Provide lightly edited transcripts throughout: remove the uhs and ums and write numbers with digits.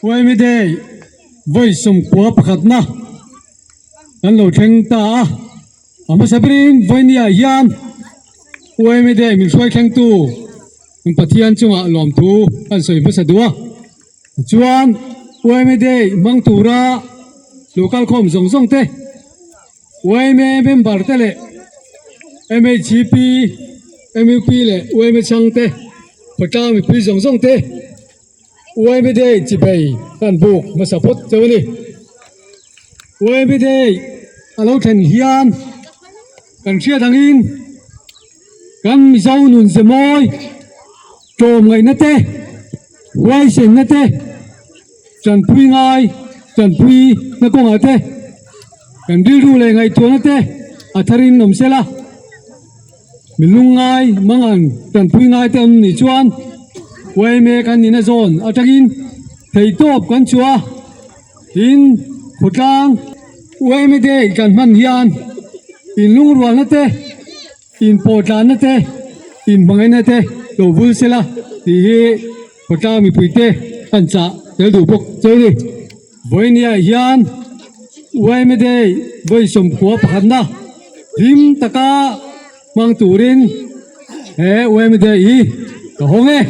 Yma Day vawi 91 na kan lo thleng ta a, a hmasa berin vawinia hian Yma Day min hruai thlengtu Pathian chungah lawmthu kan sawi hmasa duh a, tichuan Yma Day hmang tura lo kalkhawm zawng zawng te, Yma member te leh MHP, MUP leh yma chhang te, khawtlang mipui zawng zawng te Yma Day chibei kan buk hmasa phawt chauh a ni. Yma Day a lo thlen hian kan hriat angin kan Mizo nun ze mawi tlawmngaihna te, huaisenna te, Tanpui ngai, tanpui na kawngah te, kan rilru leh ngaihtuahna te a tharin awm sela, mi lungngai mangan tanpui ngai te awm nih chuan yma kan nihna zawn atangin theihtawp kan chhuah a, tin khawtlang yma day kan hman hian inlungrualna te, Inpawhtlanna te, inhmangaihna te lo vul sela tih hi khawtlang mipuite an chah tel duh bawk cheu ni. Vawinia hian yma Day vawi 91na hlim taka hmang turin he yma Day hi ka hawng e.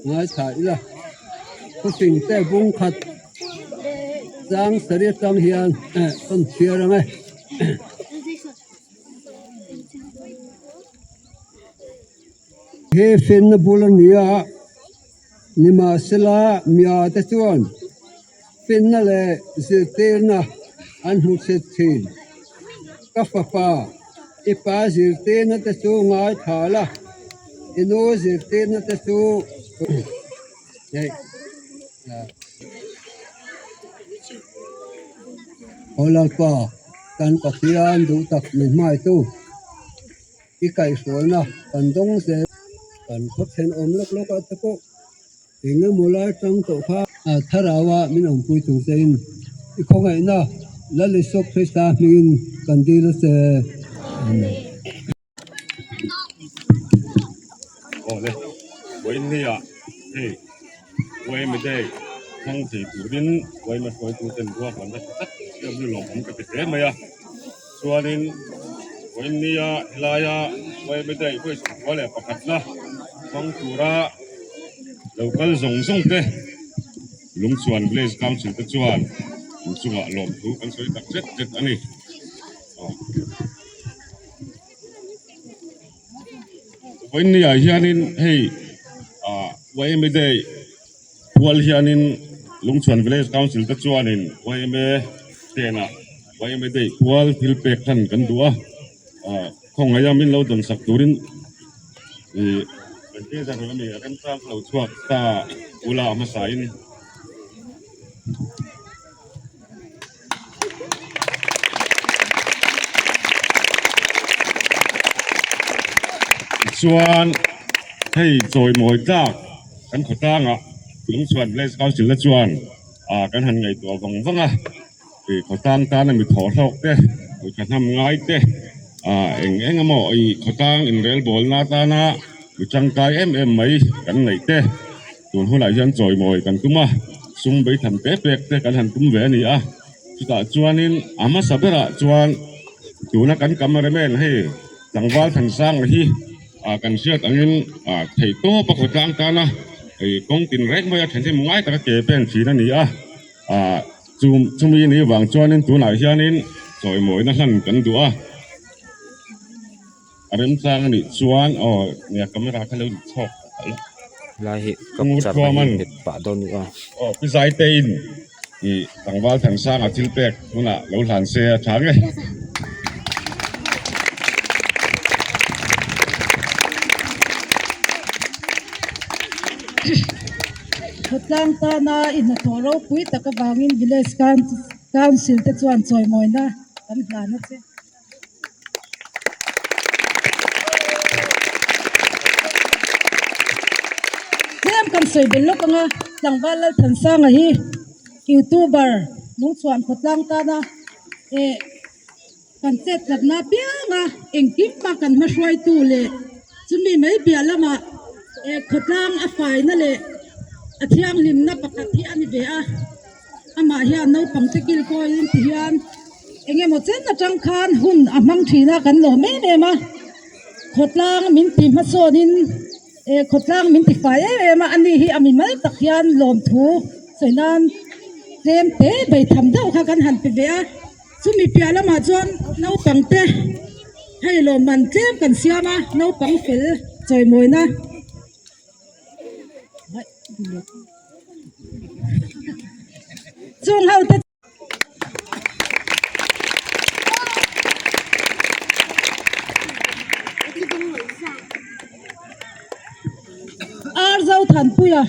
Ngaithla ila, khawsing te bung khat. Chang sarih atang hian kan chhiar ang e. He fenna bul a ni a, nimahsela mia te chuan fenna leh zirtirna an hmu chhet thin. Ka fapa, i pa zirtirna te chu ngaithla la, i nu zirtirna te chu Hei Aw Lalpa, kan Pathian duh tak min hmaitu, i kaihhruaina kan dawng zel. Kan khaw thenawm lawk lawk ah te pawh eng emaw lai tang tawh kha thlarau ah min awmpui tur che in i khawngaihna Lal Isua Krista hmingin kan dil a che. Amen. Awle, vawiinnia hei yma day hmang thei turin yma hruaituten ruahmanna tha tak siam hi lawmawm ka ti hle mai a. Chuanin vawiinnia helaia yma day vawi 91na hmang tura lo kal zawng zawng te Lungchhuan Village Council te chuan inchungah lawmthu kan sawi tak zet zet a ni. Vawiinniah hianin hei ah yma day pual hianin Lungchhuan Village Council te chuanin yma hnenah yma day pual thil pek hlan kan duh a ah khawngaih a min lo dawnsak turin ih a remchang lo chhuak ta ula hmasa in. Tichuan hei chawimawi tlak kan khawtlangah Lungchhuan Village Council te chuan ah kan han ngaihtuah vang vang a, ih khawtlang tana mi thawh hlawk te, mi thahnam ngai te ah eng eng emaw ih khawtlang inrelbawlna atana mi tangkai em em mai kan neih te. Tun hunah hian chawimawi kan tum a, sum beitham te pek te kan han tum ve a ni a, chutah chuanin a hmasa berah chuan tuna kan cameraman hei tlangval Thansanga hi ah kan hriat angin ah theih tawp a khawtlang tan a, hei kawng tin reng mai a thahnem ngai taka ke pen thin a ni a, ah chu chumi ni vang chuanin tunah hianin chawimawina hlan kan duh a. A remchang a nih chuan aw nia camera kha lo in chhawk a la. Lai hi kapchar a hi bet pah dawn a. Aw pi zai te in ih tlangval Thansanga thil pek hunah lo hlan se a tha nge. Khawtlang tana i hnathawh ropui tak avangin Village Council te chuan chawimawina kan hlan a che. Tlem kan sawi belh lawk ang a, tlangval Lalthansanga hi youtuber lungchhuan khawtlang tana eh kan chet tlatna apianga engkim a kan hmahruaitu leh. Chumi mai piah lamah khawtlang a faina leh a thianghlimna pakhat hi a ni ve a, amah hian naupang te kil kawiin ti hian eng emaw chen atang khan hun a hmang thin a kan lawm em em a, khawtlang min ti hmasawnin khawtlang min ti fai em em a, ani hi a mimal tak hian lawmthu sawi nan tlem te beitham deuh kha kan han pe ve a. Chumi piah lamah chuan naupang te hei lawmman tlem kan siam a, naupang fel chawimawina chung ho te Ar Zothanpuia.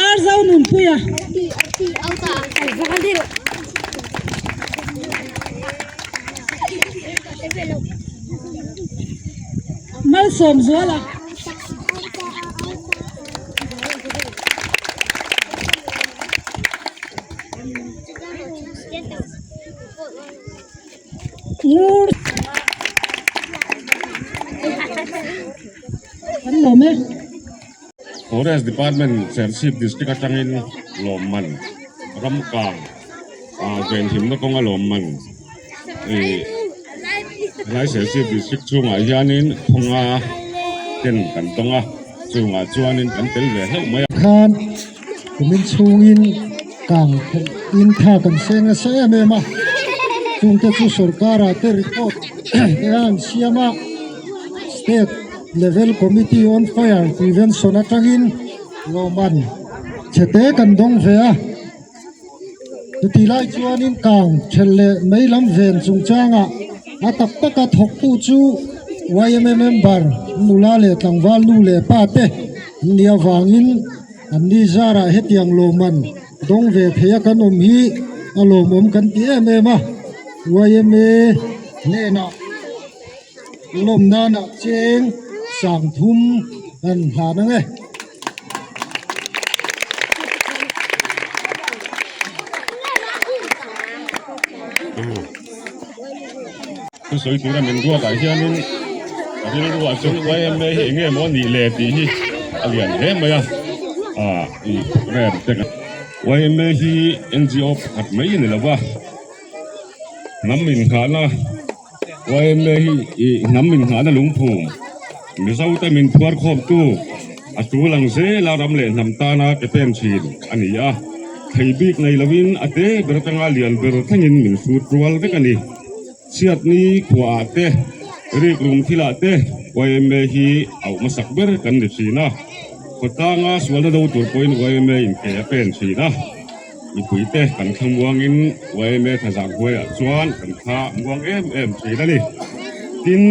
Ar Zonunpuia. Malsawmzuala. Ngur Kan lawm e. Forest Department Serchhip District atangin lawmman ramkang venhimna kawnga lawmman ih helai Serchhip District chhungah hianin khawnga ten kan tawng a chungah chuanin kan tel ve hlauh mai a. Khan kumin chhungin kang theih in tha kan seng nasa em em a, chungte chu sorkar ah te report te a an siam a, State Level Committee on Fire Prevention atangin lawmman chhete kan dawng ve a. Chutih lai chuanin kang thelh leh mei lam ven chungchangah a tak taka thawktu chu yma member nula leh tlangval nu leh pa te an nih avangin an ni zarah hetiang lawmman dawng ve thei a kan awm hi a lawmawm kan ti em em a yma hnenah lawm nana cheng sangthum an hlan ang e. Thusawi tura min ruatah hianin a rilruah chuan YMA hi eng nge maw a nih le tih hi a lian hle mai a, ah ih rem te kan YMA hi NGO pakhat mai a ni lo va, hnam inghahna. YMA hi ih hnam inngahna lungphum Mizo te min phuar khawmtu a tul ang zel a ram leh hnam tana ke pen thin a ni a, thei bik nei lovin a te ber atanga lian ber thlengin min hrut rual vek a ni. Chhiatni khuaah te, rikrum thilah te YMA hi auh hmasak ber kan ni thin a, khawtlanga sualna do tur pawhin YMA in ke a pen thin a. Mipuite kan thla muangin yma thazah huaiah chuan kan thla muang em em thin a ni. Tin,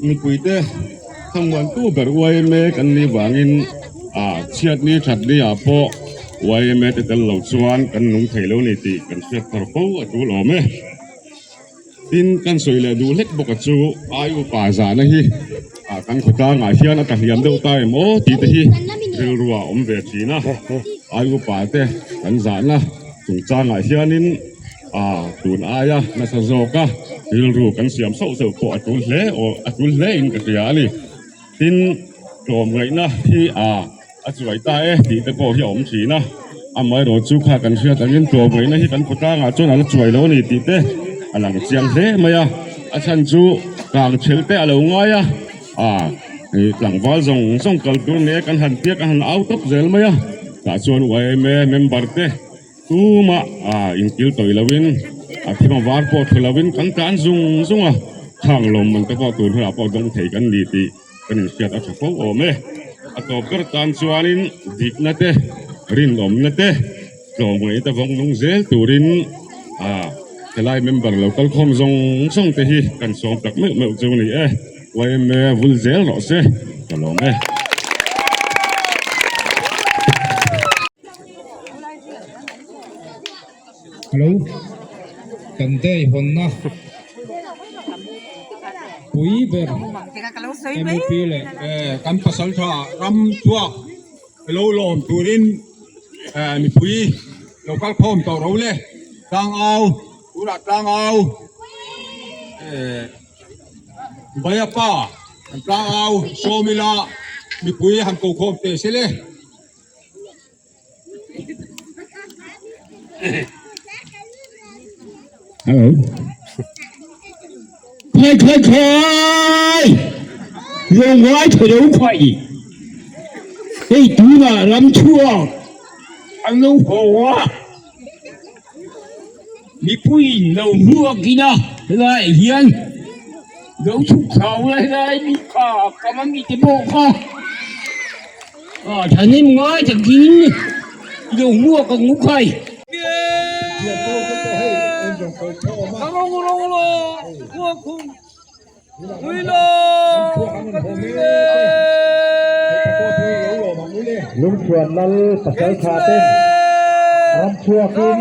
mipuite thla muantu ber yma kan nih vangin ah chhiatni thatni ah pawh yma te tel lo chuan kan nung thei lo ni tih kan hriat thar fo a tul awm e. Tin, kan sawi leh duh hlek bawk a chu ai upa zahna hi kan khawtlangah hian a tlahliam deuh ta em aw tih te hi rilru ah a awm ve thin a. Ai upa te kan zahna chungchangah hianin tun aia nasa zawka rilru kan siam sauh sauh pawh a tul hle aw a tul hle in ka hria a ni. Tin, tlawmngaihna hi a chuai ta e tih te pawh hi a awm thin a, amaherawh chu kha kan hriat angin tlawmngaihna hi kan khawtlangah chuan a la chuai lo a ni tih te a lang chiang hle mai a, a chhan chu kang chhelh te a lo ngai a, ah tlangval zawng zawng kal tur nia kan han piak a han au tawp zel mai a, tah chuan yma member te. Tumah inkil tawih loin a thim a var pawh thlu loin kan tlan zung zung a, khang lawmman te pawh tun hunah pawh dawng thei kan ni tih kan inhriat a tha fo awm e. A tawp ber tan chuanin dikna te, rinawmna te, tlawmngaihna te vawng nung zel turin helai member lo kal khawm zawng zawng te hi kan sawm tak meuh meuh chu ni e. Yma vul zel rawh se ka lawm e. Hello kan day hawnna pui ber MUP leh kan pasal tha ram chhuak Lo lawm turin mipui lo kal khawm tawh ro le tlangau tunah tlangau Baiapa an tlangau sawm ila mipui han ko khawm teh se le. Hello. Khai khai khai! Lo ngai tha lo khai. Hei tunah ram chhuak an lo haw a. Mipuiin lo hmuak ina helaiah hian lo chhuk thlau la helai mi kha kam a mi te pawh kha thahnem ngai takin lo hmuak ang u khai. Lungchhuan lal pasal tha ten ram chhuakin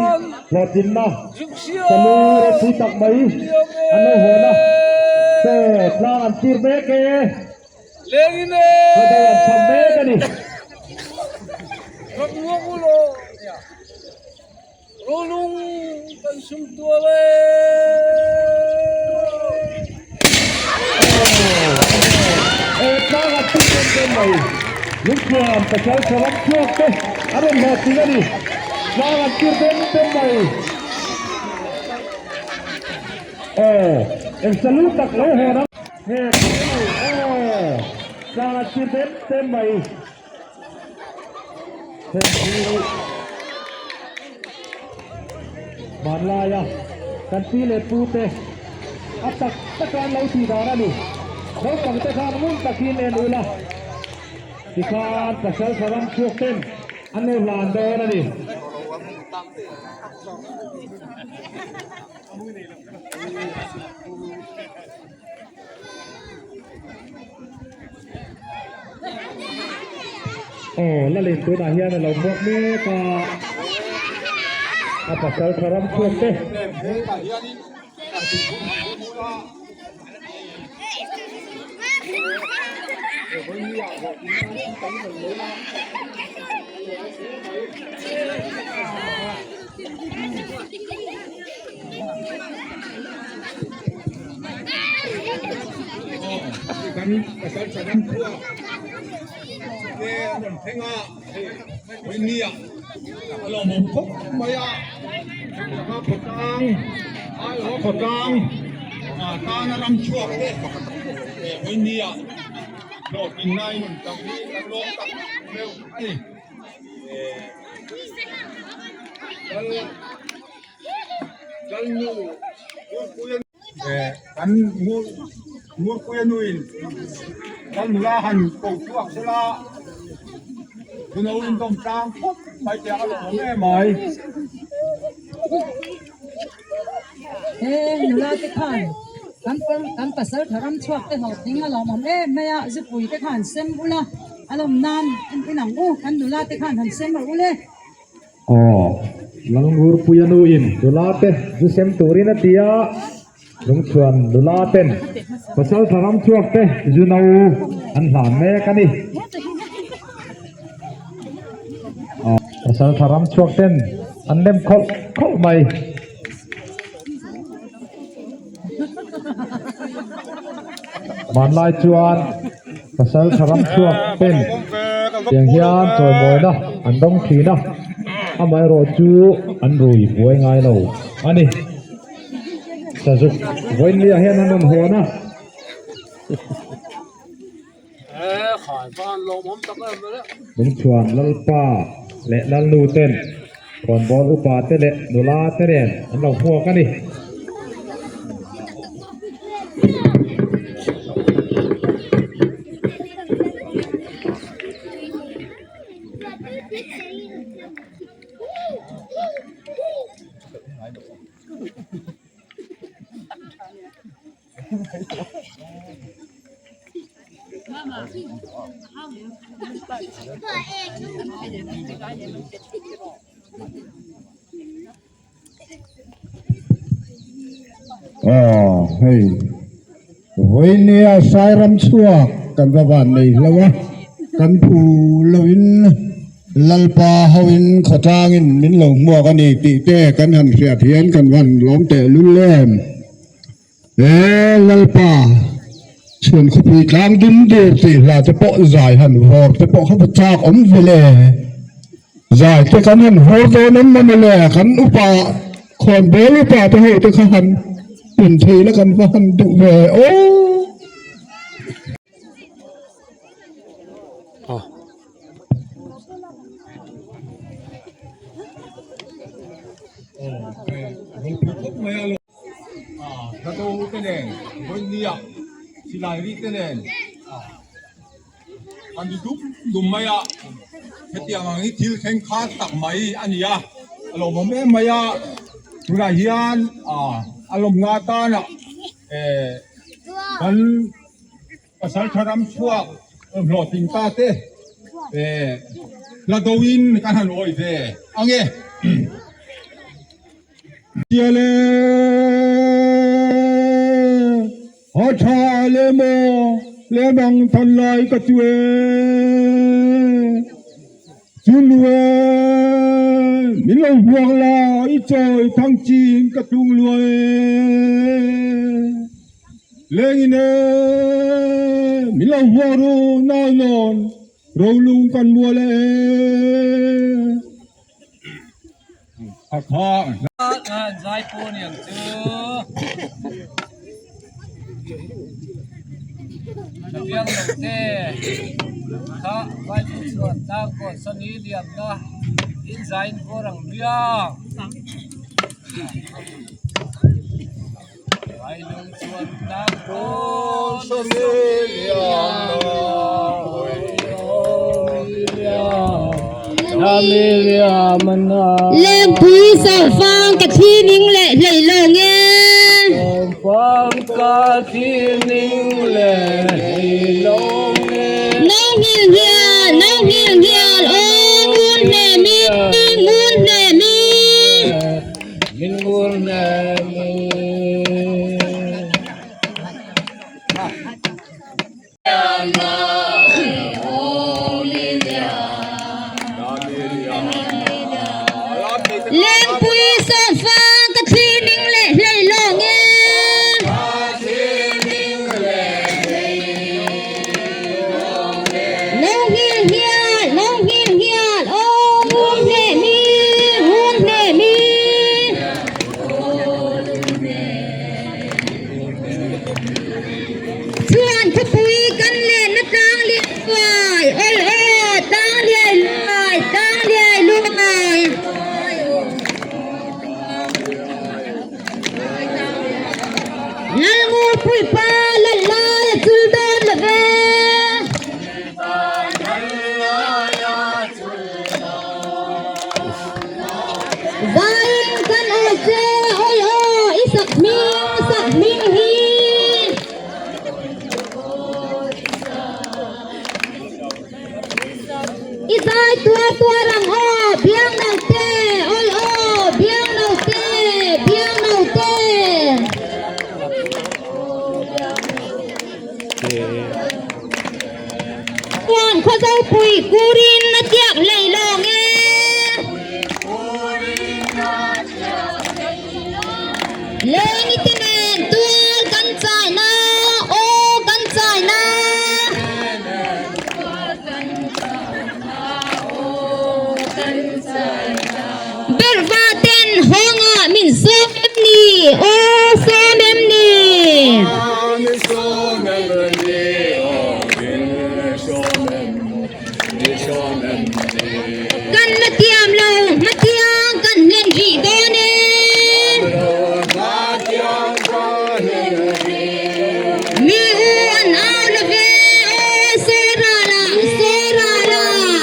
hlawhtlinna salu ropui tak mai an lo hawn a, chaw tlang an tir mek e, hla an chham mek a ni. Rolung kan sum tual e. He tlang a thil em em mai. Lungthiam pasal tha ram chhuak te an rawn hlawhtling a ni. Tlang an tir dem dem mai. Aw, eng salu tak lo hawn ang. He aw, tlang an tir dem dem mai. Hmanlaia kan pi leh pu te a tak taka an lo tih dan a ni. Naupang te khan ngun takin en ula tikhan pasal tha ram chhuak ten an lo hlan dawn a ni. Aw Lalin tunah hian a lo hmuak mek a, a pasal tha ram chhuak te. Kan pasal tha ram chhuak te an rawn thleng a vawinia a lawmawm khawp mai a sangha khawtlang aiawh khawtlang tana ram chhuak te vawinia hlawhtling lai nun tak hi kan lawm tak meuh a ni. Kan Ngurpuia nuin kan nula han ko chhuak sela Duno in dawm tlang khawp mai te a lawm em mai. He nula te khan kan pasal tha ram chhuak te hlawhtling a lawmawm em mai a, zupui te khan sem ula a lawm nan en ang u, kan nula te khan han sem rawh ule. Aw, Lalngurpuia nu in nula te zu sem turin a ti a, lungchhuan nula ten pasal tha ram chhuak te zu no an hlan mek a ni. Aw, pasal tha ram chhuak ten an lem khawlh khawlh mai. Hmanlai chuan pasal tha ram chhuak ten tiang hian chawimawina an dawng thin a, amaherawh chu an rui buai ngai lo a ni. Sazuk vawiinliah hian an rawn hawn a. Lungchhuan Lalpa leh Lalnu ten khawnbawl upa te leh nula te nen an lo hmuak a ni. Aw hei vawinia Sairam chhuak kan va van nei hlo a kan phu loin. Lalpa hoin khawtlangin min lo hmuak a ni tih te kan han hriat hian kan van lawm teh lul em. He Lalpa chhuan khawpui tlang dum dur tih hla te pawh zai han vawr te pawh kha va chak awm ve le. Zai te kan han vawr dawn em maw le kan upa khawnbawl upa te ho te kha han pun thei la kan va han duh ve aw. Hnathawh te nen vawinia silai ri te nen an ti dum dum mai a hetiang ang hi thil thleng kha tak mai a ni a a lawmawm em mai a tunah hian a lawmna atana eh kan Pasal tha ram chhuak hlawhtling ta te hla do in kan han awih ve ang e. Tiale a tha le maw le mang than lai ka tu e chun e min lo vuak la i chawi thang chin ka tung lua e. Lengin e, min lo hmuak ru nau nawn rolung kan mual e. Hakha. Zai pawh niang chu. Ka biang lo te kha vai pawh chuan tlang kawn sawni liamna in zaiin vawr ang biang. Lengpui sawhfang ka thi ning leh hlei lo nge. No nghil nghial, no nghil nghial, aw ngun hle mi, ngun hle mi. Lengpui sawhfa ka thli ning leh hlei lawng e. Lo nghil nghial, lo nghil nghial, aw ngun hle mi, ngun hle mi. Chuan khawpui kan lenna tlang lian luai, oi aw, tlang liai luai, tlang liai luai. Lalngurpui pa lal lai a chul dawn lo ve. Vain kan aw che oi aw i sak hming sak hming hi. I zai tuar tuar ang aw biang naute oi aw biang naute biang naute. Puan khaw zopui kurin a tiak hlei lawng e. Leng i ti nen tual kan chai na aw kan chai na. Berhva ten hawngah min sawm em ni aw sawm em ni. Kan la tiam lo hmatiang kan hlen rih dawn e. Mi u an au lo ve aw Sarah lah Sarah lah.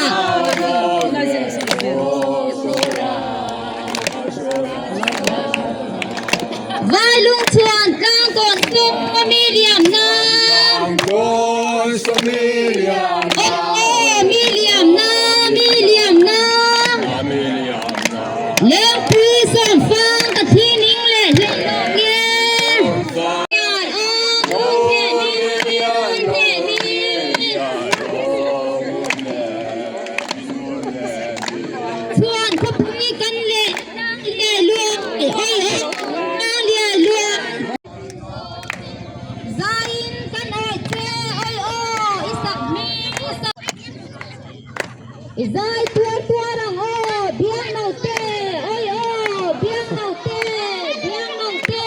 Vailung chuan tlangkawn chu mi liam na. Aw mi liam na mi liam na. I zai tuar tuar ang aw, Biangnote, awi aw, Biangnote, Biangnote.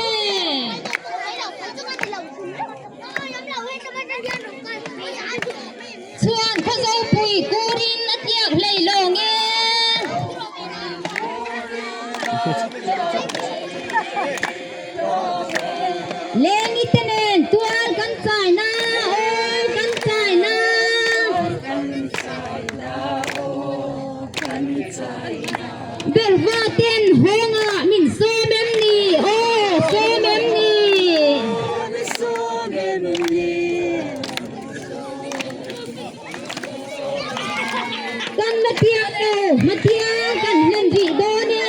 Chhuan Khawzopui kurin a tliak hlei lawng e. Lengi te nen tual kan chaina aw kan chaina. Berhva ten hawngah min sawm em ni aw sawm em ni. Kan la tiang lo, hmatiang kan hlen rih dawn e.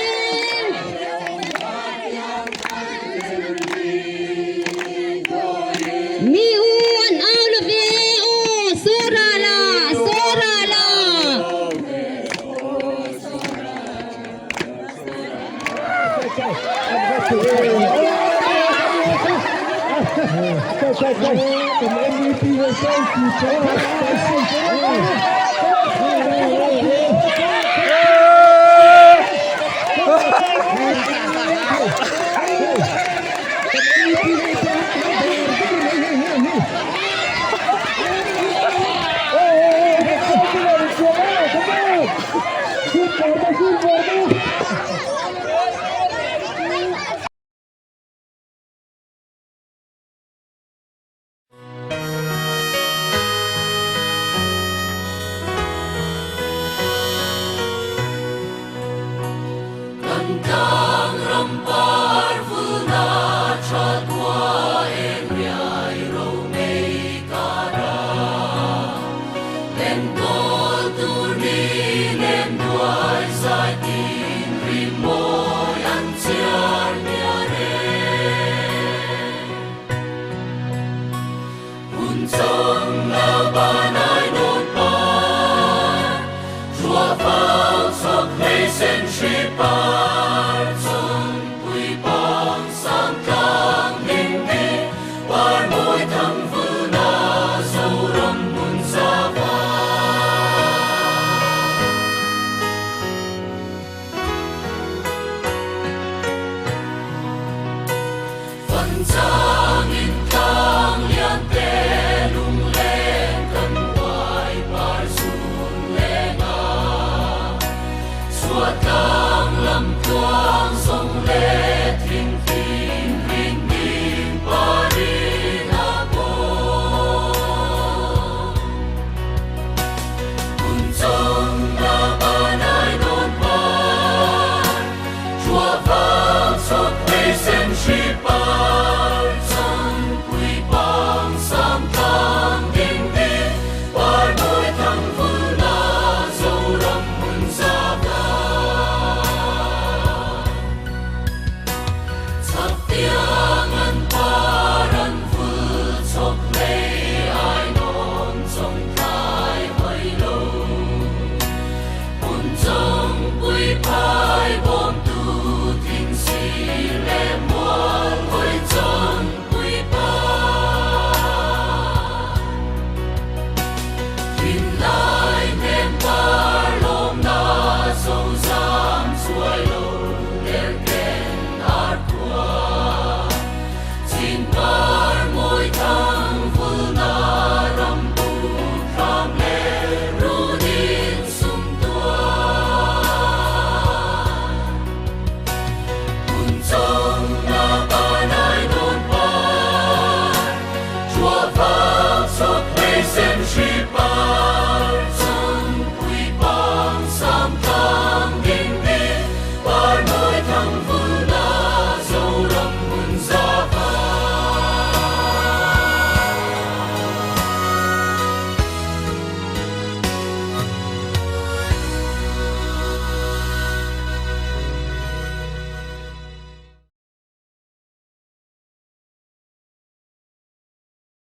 Mi u an au lo ve aw, Sawra la, Sawra la.